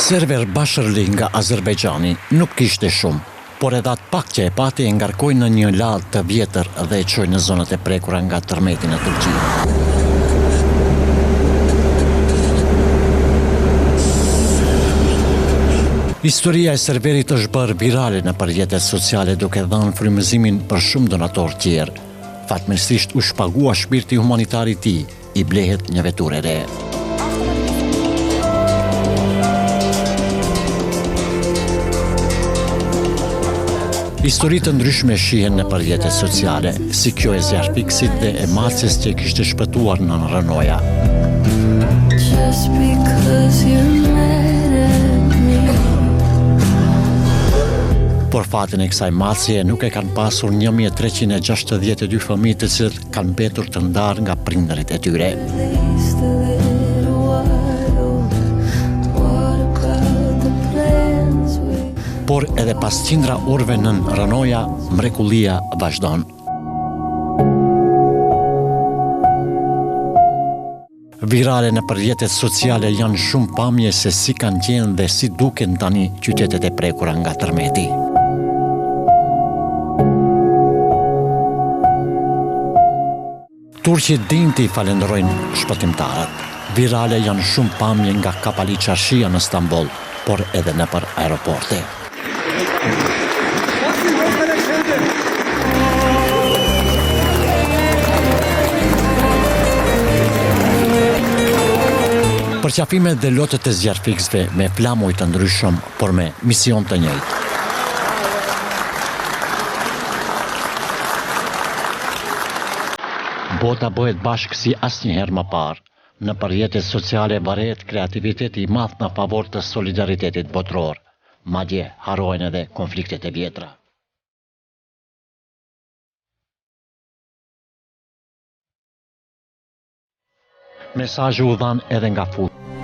Server Bashërli nga Azerbajxhani nuk kishte shumë, por edhe atë pak që e pati e ngarkoi në një ladë të vjetër dhe e çoi në zonat e prekura nga tërmeti në Turqi. Historia e Serverit është bërë virale nëpër rrjetet sociale duke dhënë frymëzimin për shumë donatorë tjerë. Fatmirësisht u shpagua shpirti humanitar i tij, i blehet një veturë e re. Histori të ndryshme shihen nëpër rrjetet sociale, si kjo e zjarrfikësit dhe e maces që kishte shpëtuar nën rrënoja. Just because you're mad at me. Por fatin e kësaj maceje nuk e kanë pasur 1362 fëmijë të cilët kanë mbetur të ndarë nga prindërit e tyre. Por edhe pas qindra orëve nën rrënoja, mrekullia vazhdon. Virale nëpër rrjetet sociale janë shumë pamje se si kanë qenë dhe si duken tani qytetet e prekura nga tërmeti. Turqit dinë t'i falënderojnë shpëtimtarët. Virale janë shumë pamje nga Kapali Çarshia në Stamboll, por edhe nëpër aeroporte. Përqafimet dhe lotët e zjarrfikësve me flamuj të ndryshëm, por me mision të njëjtë. Bota bëhet bashkë si asnjëherë më parë. Nëpër rrjetet sociale vërehet kreativiteti i madh në favor të solidaritetit botëror. Madje harrohen edhe konfliktet e vjetra. Mesazhe u dhanë edhe nga fusha.